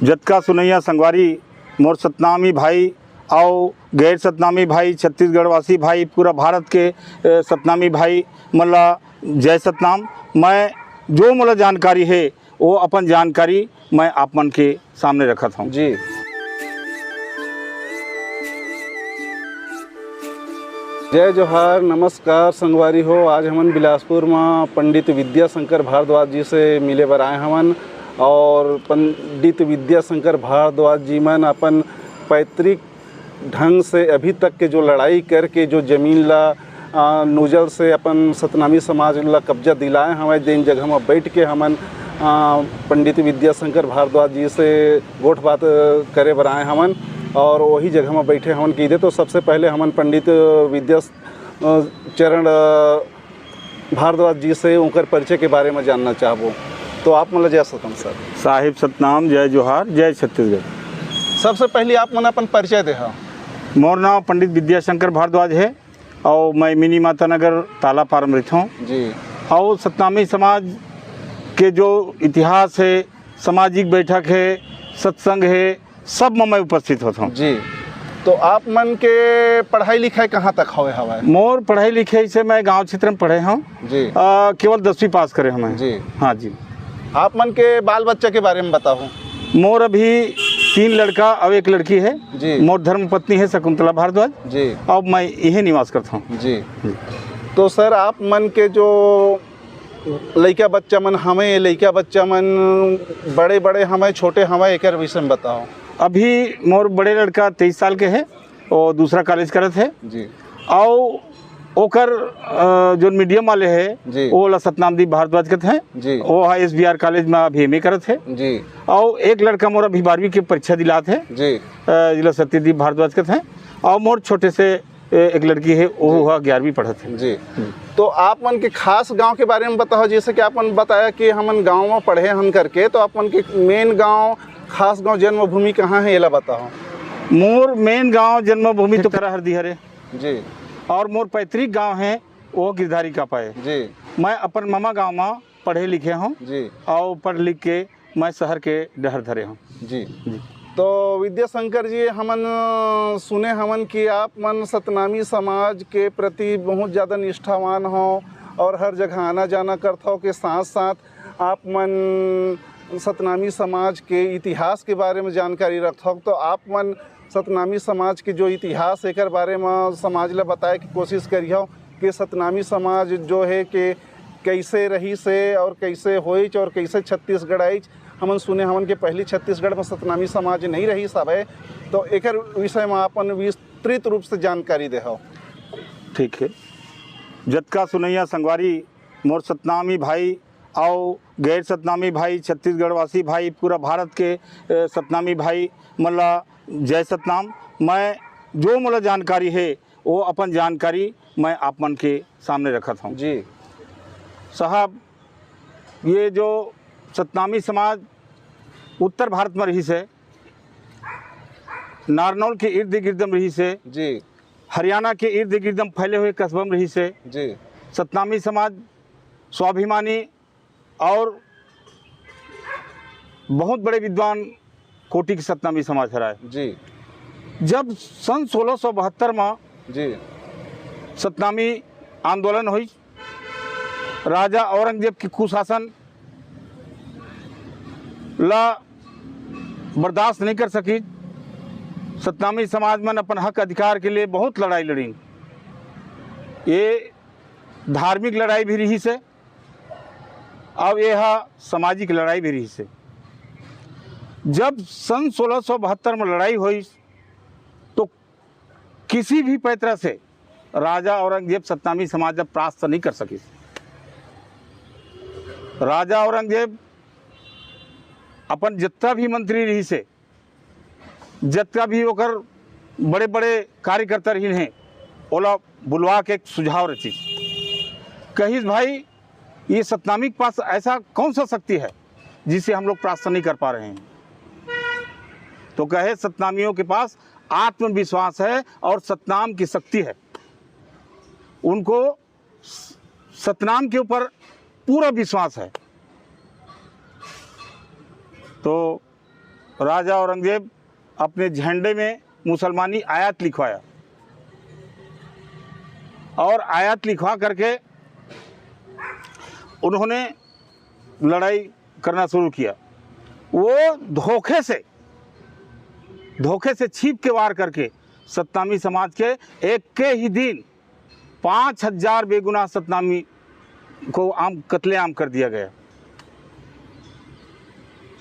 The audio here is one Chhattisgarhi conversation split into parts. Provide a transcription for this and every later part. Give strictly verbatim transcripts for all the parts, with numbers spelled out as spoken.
जतका सुनइया संगवारी, मोर सतनामी भाई अउ गैर सतनामी भाई, छत्तीसगढ़वासी भाई, पूरा भारत के, अ, सतनामी भाई मन ला जय सतनाम। मैं जो मोला जानकारी हे, वो अपन जानकारी मैं आप मन के सामने रखत हूँ। जी। जय जोहार, नमस्कार संगवारी हो। आज हमन बिलासपुर म पंडित विद्याशंकर भारद्वाज जी से मिले बर आए हवन और पंडित विद्याशंकर भारद्वाज जी मन अपन पैतृक ढंग से अभी तक के जो लड़ाई करके जो जमीन ला, अ, नोजल से अपन सतनामी समाज ला कब्जा दिलाए हवय, जेन जगह म बैठ के हमन, अ, पंडित विद्याशंकर भारद्वाज जी से गोठ बात, अ, करे बर आए हवन और वही जगह म बैठे हवन। कहिदे तो सबसे पहले हमन पंडित विद्या, अ, चरण, अ, भारद्वाज जी से उनकर परिचय के बारे में जानना चाहबो। तो आप मन ला जय सतनाम सर। साहिब सतनाम, जय जोहार, जय छत्तीसगढ़। सबसे पहले आप मन अपन परिचय देहा। मोर नाम पंडित विद्याशंकर भारद्वाज है और मैं मिनी माता नगर ताला पार म रहिथौं। जी। और सतनामी समाज के जो इतिहास है, सामाजिक बैठक है, सत्संग है, सब म मैं उपस्थित होथौं। जी। तो आप मन के पढ़ाई लिखाई कहाँ तक होए हवय? मोर पढ़ाई लिखाई से मैं गांव क्षेत्र में पढ़े हूँ। जी। अ, केवल दसवीं पास करे हूँ मैं। जी। हाँ जी। आप मन के बाल बच्चा के बारे में बताओ। मोर अभी तीन लड़का और एक लड़की है। जी। मोर धर्म पत्नी है शकुंतला भारद्वाज। जी। अब मैं इहे निवास करता हूँ। जी। जी। तो सर, आप मन के जो लइका बच्चा मन हवय, लइका बच्चा मन बड़े-बड़े हवय, छोटे हवय, एकर विषय में बताओ। अभी मोर बड़े लड़का तेईस साल के है, वो दूसरा कॉलेज करत है। जी। अउ ओकर, अ, जोन मीडियम वाले है, जी। वो ला सतनामदीप भारद्वाज कहत हैं। जी। वो हा एसबीआर कॉलेज में अभी एमए करत है। जी। अउ एक लड़का मोर अभी बारहवीं के परीक्षा दिलात है। जी। अ, जिला सत्यदीप भारद्वाज कहत हैं। अउ मोर छोटे से ए-, एक लड़की है, वो जी। हुआ ग्यारहवीं पढ़त है। जी। हम्म। तो आप मन के खास गांव के बारे में बताओ, जैसे कि आप मन बताया कि हमन गांव में पढ़े हन करके, तो आप मन के मेन गांव, खास गांव, जन्मभूमि कहाँ है, एला बताओ। मोर मेन गांव जन्मभूमि तो करा हरदी हरे। जी। और मोर पैतृक गांव है, वो गिरधारी कापा है। जी। मैं अपन ममा गांव में पढ़े लिखे हूँ। जी। और पढ़ लिख के मैं शहर के डहर धरे हूँ। जी। जी। तो विद्याशंकर जी, हमन, अ, सुने हवन कि आप मन सतनामी समाज के प्रति बहुत ज़्यादा निष्ठावान हो और हर जगह आना जाना करत हो, के साथ साथ आप मन सतनामी समाज के इतिहास के बारे में जानकारी रखत हो। तो आप मन सतनामी समाज के जो इतिहास, एकर बारे में समाज ला बताए के कोशिश करिहो कि सतनामी समाज जो है के कैसे रहिस हे और कैसे होइच और कैसे छत्तीसगढ़ आइच। हमन सुने हवन के पहली छत्तीसगढ़ में सतनामी समाज नहीं रहिस हवय, तो एकर विषय में अपन विस्तृत रूप से जानकारी देहव। ठीक है, जतका सुनैया संगवारी, मोर सतनामी भाई अउ गैर सतनामी भाई, छत्तीसगढ़वासी भाई, पूरा भारत के, अ, सतनामी भाई मन ला जय सतनाम। मैं जो मोला जानकारी हे, वो अपन जानकारी मैं आप मन के सामने रखत हूँ। जी। साहब, ये जो सतनामी समाज उत्तर भारत में रहिस हे, नारनौल के इर्द गिर्द में रहिस हे, जी। हरियाणा के इर्द गिर्द में फैले हुए कस्बा में रहिस हे। जी। सतनामी समाज स्वाभिमानी और बहुत बड़े विद्वान कोटि के सतनामी समाज हराय। जी। जब सन सोलह सौ बहत्तर में जी। सतनामी आंदोलन होइस, राजा औरंगजेब के कुशासन ला बर्दाश्त नहीं कर सकी। सतनामी समाज मन अपन हक अधिकार के लिए बहुत लड़ाई लड़ीन। ये धार्मिक लड़ाई भी रहिस हे, अब ये हा सामाजिक लड़ाई भी रहिस हे। जब सन सोलह सौ बहत्तर में लड़ाई होइस, तो किसी भी पैतरा से राजा औरंगजेब सतनामी समाज ला परास्त नहीं कर सकिस। राजा औरंगजेब अपन जितना भी मंत्री रहिस हे, जितना भी ओकर बड़े-बड़े कार्यकर्ता रहिन हे, ओला बुलवा के एक सुझाव रचिस। कहिस, "भाई, ये सतनामी के पास ऐसा कौन सा शक्ति है जिसे हम लोग परास्त नहीं कर पा रहे हैं?" तो कहे, "सतनामियों के पास आत्मविश्वास है और सतनाम की शक्ति है। उनको स-, सतनाम के ऊपर पूरा विश्वास है।" तो राजा औरंगजेब अपने झंडे में मुसलमानी आयत लिखवाया और आयत लिखवा करके उन्होंने लड़ाई करना शुरू किया। वो धोखे से, धोखे से छिप के वार करके सतनामी समाज के एक के ही दिन पाँच हज़ार बेगुनाह सतनामी को आम, कत्लेआम कर दिया गया।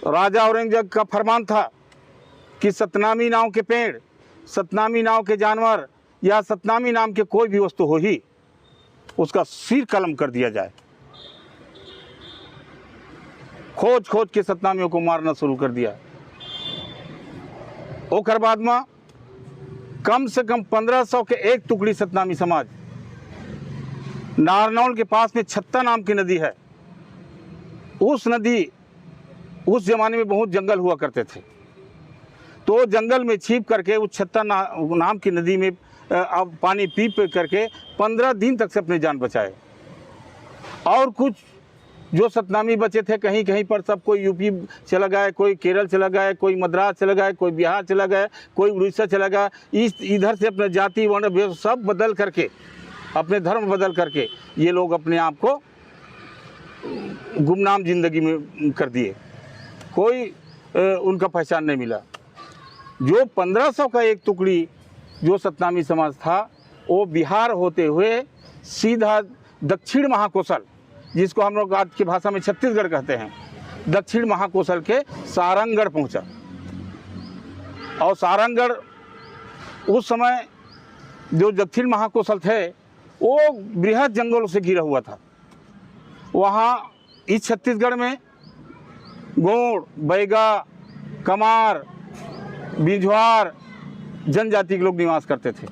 राजा औरंगजेब का फरमान था कि सतनामी नाव के पेड़, सतनामी नाव के जानवर या सतनामी नाम के कोई भी वस्तु होही, उसका सिर कलम कर दिया जाए। खोज खोज के सतनामियों को मारना शुरू कर दिया। ओकर बाद में कम से कम पन्द्रह सौ के एक टुकड़ी सतनामी समाज नारनौल के पास में छत्ता नाम की नदी है, उस नदी, उस जमाने में बहुत जंगल हुआ करते थे, तो जंगल में छिप करके उस छत्ता ना, नाम की नदी में अ, अब पानी पी पी करके पन्द्रह दिन तक से अपनी जान बचाए। और कुछ जो सतनामी बचे थे, कहीं कहीं पर सब कोई यूपी चला गया, कोई केरल चला गया, कोई मद्रास चला गया, कोई बिहार चला गया, कोई उड़ीसा चला गया। इस, इधर से अपने जाति वर्ण भेद सब बदल करके, अपने धर्म बदल करके ये लोग अपने आप को गुमनाम जिंदगी में कर दिए। कोई अ, उनका पहचान नहीं मिला। जो पन्द्रह सौ का एक टुकड़ी जो सतनामी समाज था, वो बिहार होते हुए सीधा दक्षिण महाकोसल, जिसको हम लोग आज की भाषा में छत्तीसगढ़ कहते हैं, दक्षिण महाकोसल के सारंगढ़ पहुंचा। और सारंगढ़ उस समय जो दक्षिण महाकोसल थे, वो बृहद जंगलों से घिरा हुआ था। वहाँ इस छत्तीसगढ़ में गोंड, बैगा, कमार, बिंझवार जनजाति के लोग निवास करते थे।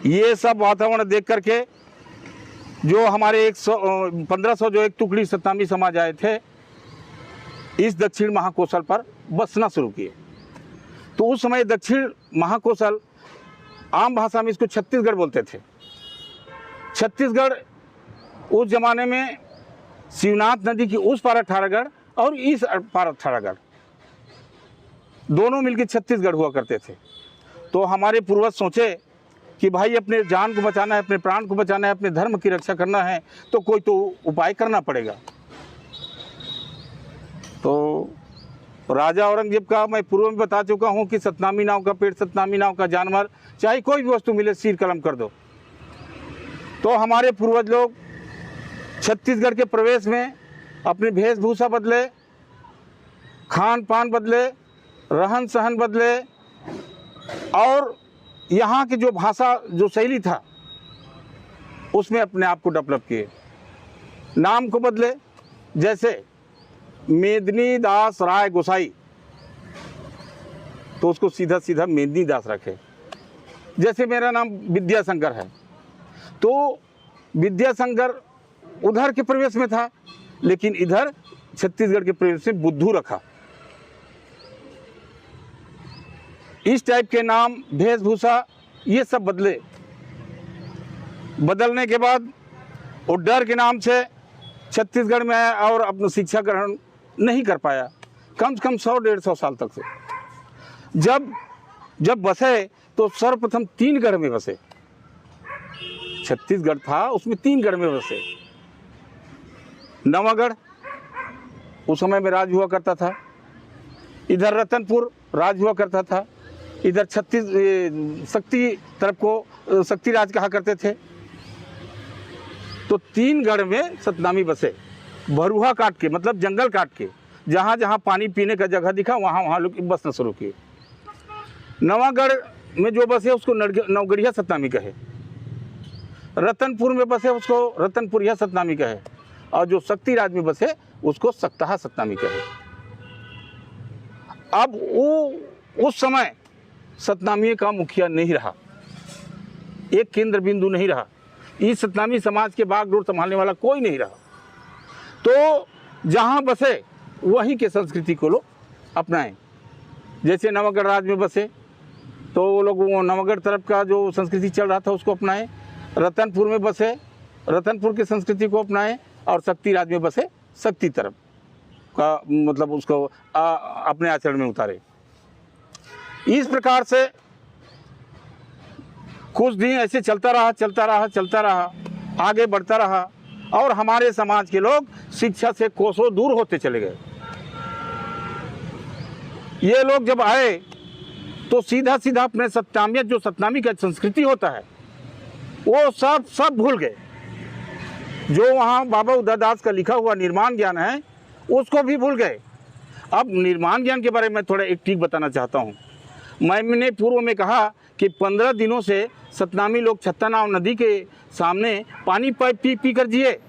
ये सब वातावरण देख करके जो हमारे एक सौ, अ, पन्द्रह सौ जो एक टुकड़ी सतनामी समाज आए थे, इस दक्षिण महाकोसल पर बसना शुरू किए। तो उस समय दक्षिण महाकोसल, आम भाषा में इसको छत्तीसगढ़ बोलते थे। छत्तीसगढ़ उस जमाने में शिवनाथ नदी की उस पार अठारहगढ़ और इस पार अठारहगढ़, दोनों मिलकर छत्तीसगढ़ हुआ करते थे। तो हमारे पूर्वज सोचे कि भाई, अपने जान को बचाना है, अपने प्राण को बचाना है, अपने धर्म की रक्षा करना है, तो कोई तो उपाय करना पड़ेगा। तो राजा औरंगजेब का मैं पूर्व में बता चुका हूँ कि सतनामी नाव का पेड़, सतनामी नाव का जानवर, चाहे कोई भी वस्तु मिले, सिर कलम कर दो। तो हमारे पूर्वज लोग छत्तीसगढ़ के प्रवेश में अपनी वेशभूषा बदले, खान पान बदले, रहन सहन बदले और यहाँ की जो भाषा, जो शैली था, उसमें अपने आप को डेवलप किए। नाम को बदले, जैसे मेदिनी दास राय गोसाई, तो उसको सीधा सीधा मेदिनी दास रखे। जैसे मेरा नाम विद्याशंकर है, तो विद्याशंकर उधर के प्रवेश में था, लेकिन इधर छत्तीसगढ़ के प्रवेश में बुद्धू रखा। इस टाइप के नाम, वेशभूषा, ये सब बदले। बदलने के बाद वो डर के नाम से छत्तीसगढ़ में आया और अपनी शिक्षा ग्रहण नहीं कर पाया, कम से कम सौ डेढ़ सौ साल तक से। जब, जब बसे तो सर्वप्रथम तीन गढ़ में बसे। छत्तीसगढ़ था, उसमें तीन गढ़ में बसे। नवागढ़ उस समय में राज हुआ करता था, इधर रतनपुर राज हुआ करता था, इधर छत्तीस, ये, सक्ती तरफ को, अ, सक्ती राज कहा करते थे। तो तीन गढ़ में सतनामी बसे, भरुहा काट के, मतलब जंगल काट के, जहाँ जहाँ पानी पीने का जगह दिखा, वहाँ वहाँ लोग बसना शुरू किए। नवागढ़ में जो बसे, उसको नड़ग-, नवगढ़िया सतनामी कहे। रतनपुर में बसे, उसको रतनपुरिया सतनामी कहे। और जो सक्ती राज में बसे, उसको सक्तहा सतनामी कहे। अब वो, उस समय सतनामी का मुखिया नहीं रहा, एक केंद्र बिंदु नहीं रहा। इस सतनामी समाज के बागडोर संभालने वाला कोई नहीं रहा। तो जहाँ बसे, वहीं के संस्कृति को लोग अपनाएं। जैसे नवागढ़ राज में बसे, तो वो लोग वो नवागढ़ तरफ का जो संस्कृति चल रहा था, उसको अपनाएं। रतनपुर में बसे, रतनपुर की संस्कृति को अपनाएं, और सक्ती राज में बसे, सक्ती तरफ। का, मतलब, उसको आ, अपने आचरण में उतारे। इस प्रकार से कुछ दिन ऐसे चलता रहा, चलता रहा, चलता रहा, आगे बढ़ता रहा और हमारे समाज के लोग शिक्षा से कोसों दूर होते चले गए। ये लोग जब आए तो सीधा सीधा अपने सतनामियत, जो सतनामी का संस्कृति होता है, वो सब, सब भूल गए। जो वहाँ बाबा उदयदास का लिखा हुआ निर्माण ज्ञान है, उसको भी भूल गए। अब निर्माण ज्ञान के बारे में थोड़ा एक ट्रिक बताना चाहता हूँ। मैंने पूर्व में कहा कि पंद्रह दिनों से सतनामी लोग छत्ता नाव नदी के सामने पानी पाइप पी पी कर जिए।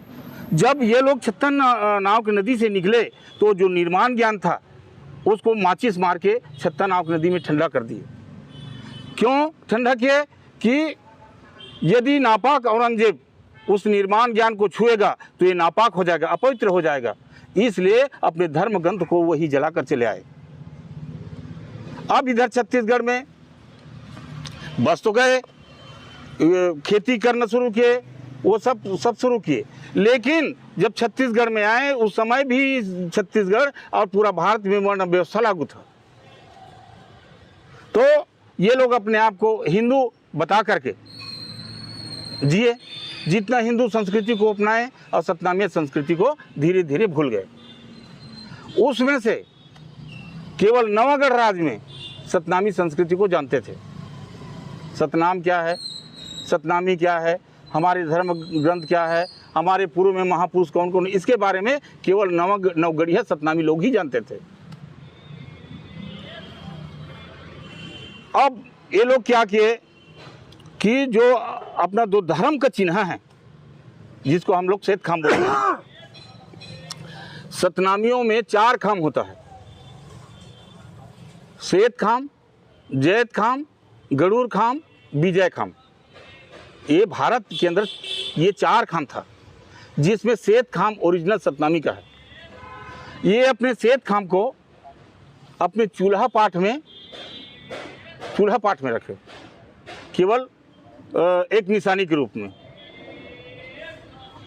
जब ये लोग छत्ता ना-, नाव की नदी से निकले तो जो निर्माण ज्ञान था, उसको माचिस मार के छत्ता नाव की नदी में ठंडा कर दिए। क्यों ठंडा किए? कि यदि नापाक औरंगजेब उस निर्माण ज्ञान को छुएगा तो ये नापाक हो जाएगा, अपवित्र हो जाएगा। इसलिए अपने धर्म ग्रंथ को वही जलाकर चले आए। अब इधर छत्तीसगढ़ में बस तो गए, ये खेती करना शुरू किए, वो सब, सब शुरू किए। लेकिन जब छत्तीसगढ़ में आए, उस समय भी छत्तीसगढ़ और पूरा भारत में वर्ण व्यवस्था लागू था। तो ये लोग अपने आप को हिंदू बता करके जिए, जितना हिंदू संस्कृति को अपनाए और सतनामी संस्कृति को धीरे धीरे भूल गए। उसमें से केवल नवागढ़ राज में सतनामी संस्कृति को जानते थे। सतनाम क्या है, सतनामी क्या है, हमारे धर्म ग्रंथ क्या है, हमारे पूर्व में महापुरुष कौन कौन, इसके बारे में केवल नव-, नवगढ़िया सतनामी लोग ही जानते थे। अब ये लोग क्या किए कि जो अपना दो धर्म का चिन्ह है, जिसको हम लोग सेत खाम बोलते हैं, सतनामियों में चार खाम होता है: सेत खाम, जैत खाम, गरुड़ खाम, विजय खाम। ये भारत के अंदर ये चार खाम था, जिसमें सेत खाम ओरिजिनल सतनामी का है। ये अपने सेत खाम को अपने चूल्हा पाठ में, चूल्हा पाठ में रखे, केवल अ, एक निशानी के रूप में।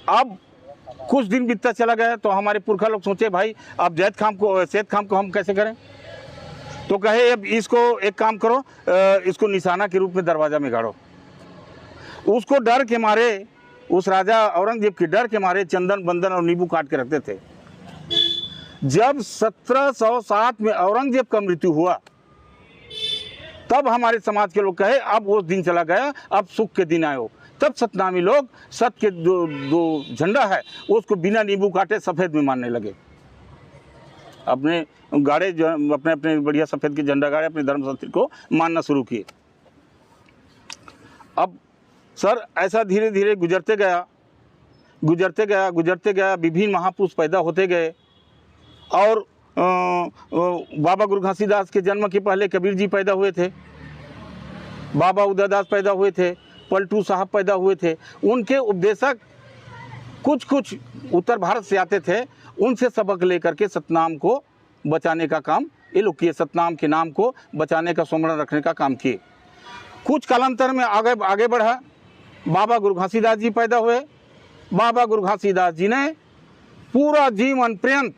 अब कुछ दिन बीतता चला गया तो हमारे पुरखा लोग सोचे, भाई, अब जैत खाम को, सेत खाम को हम कैसे करें? तो कहे, अब इसको एक काम करो, अ, इसको निशाना के रूप में दरवाजा में गाड़ो। उसको डर के मारे, उस राजा औरंगजेब के डर के मारे चंदन बंदन और नींबू काट के रखते थे। जब सत्रह सौ सात में औरंगजेब का मृत्यु हुआ, तब हमारे समाज के लोग कहे, अब वो दिन चला गया, अब सुख के दिन आयो। तब सतनामी लोग सत के दो, दो झंडा है, उसको बिना नींबू काटे सफेद में मानने लगे। अपने गाड़े जो, अपने, अपने बढ़िया सफेद के झंडा गाड़े, अपने धर्म संस्कृति को मानना शुरू किए। अब सर, ऐसा धीरे धीरे गुजरते गया, गुजरते गया, गुजरते गया, विभिन्न महापुरुष पैदा होते गए। और अ, अ, बाबा गुरु घासीदास के जन्म के पहले कबीर जी पैदा हुए थे, बाबा उदयदास पैदा हुए थे, पलटू साहब पैदा हुए थे। उनके उपदेशक कुछ कुछ उत्तर भारत से आते थे, उनसे सबक लेकर के सतनाम को बचाने का काम ये लोग किए, सतनाम के नाम को बचाने का, स्मरण रखने का काम किए। कुछ कालांतर में आगे, आगे बढ़ा, बाबा गुरु घासीदास जी पैदा हुए। बाबा गुरु घासीदास जी ने पूरा जीवन पर्यंत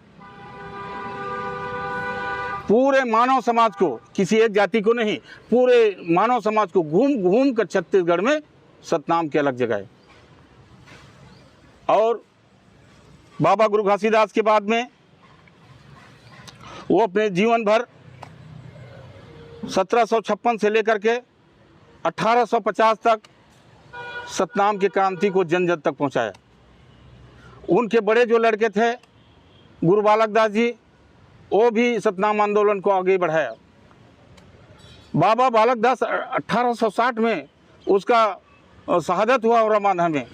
पूरे मानव समाज को, किसी एक जाति को नहीं, पूरे मानव समाज को घूम घूम कर छत्तीसगढ़ में सतनाम के अलग जगाए। और बाबा गुरु घासीदास के बाद में वो अपने जीवन भर सत्रह सौ छप्पन से लेकर के अठारह सौ पचास तक सतनाम की क्रांति को जन जन तक पहुंचाया। उनके बड़े जो लड़के थे गुरु बालक दास जी, वो भी सतनाम आंदोलन को आगे बढ़ाया। बाबा बालक दास अठारह सौ साठ में उसका, अ, शहादत हुआ औरंगाबाद में।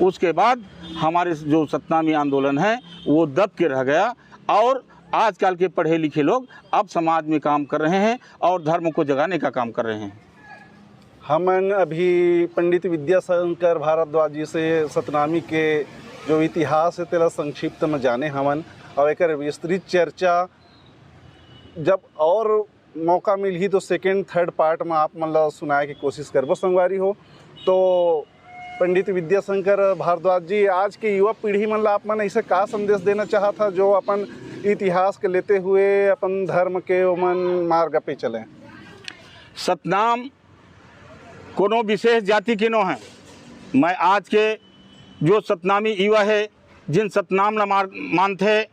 उसके बाद हमारे जो सतनामी आंदोलन है, वो दब के रह गया और आजकल के पढ़े लिखे लोग अब समाज में काम कर रहे हैं और धर्म को जगाने का काम कर रहे हैं। हमन अभी पंडित विद्याशंकर भारद्वाज जी से सतनामी के जो इतिहास है, तेला संक्षिप्त में जाने हवन, और एकर विस्तृत चर्चा जब और मौका मिलही तो सेकेंड, थर्ड पार्ट में आप मन ला सुनाए के कोशिश करबो संगवारी हो। तो पंडित विद्याशंकर भारद्वाज जी, आज के युवा पीढ़ी मन ला आप मन ऐसे का संदेश देना चाहत हा, जो अपन इतिहास के लेते हुए अपन धर्म के ओमन मार्ग पे चलें? सतनाम कोनो विशेष जाति के नो हे। मैं आज के जो सतनामी युवा हे, जिन सतनाम ला मार-, मानथे,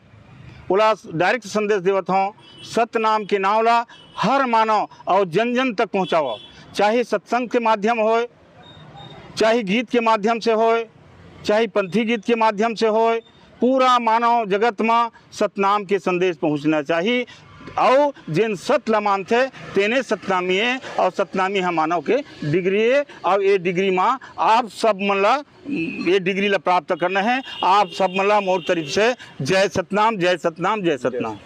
ओला direct संदेश देवत हौं, सतनाम के नाव ला हर मानव अउ जन-जन तक पहुँचावव, चाहे सत्संग के माध्यम होय, चाहे गीत के माध्यम से होय, चाहे पंथी गीत के माध्यम से होय, पूरा मानव जगत म सतनाम के संदेश पहुँचना चाही। अउ जेन सत ल मानथे, तेने सतनामी हे, अउ सतनामी ह मानव के degree हे, अउ ये degree म आप सब मन ला, ये degree ला प्राप्त करना हे। आप सब मन ला मोर तरफ से जय सतनाम, जय सतनाम, जय सतनाम।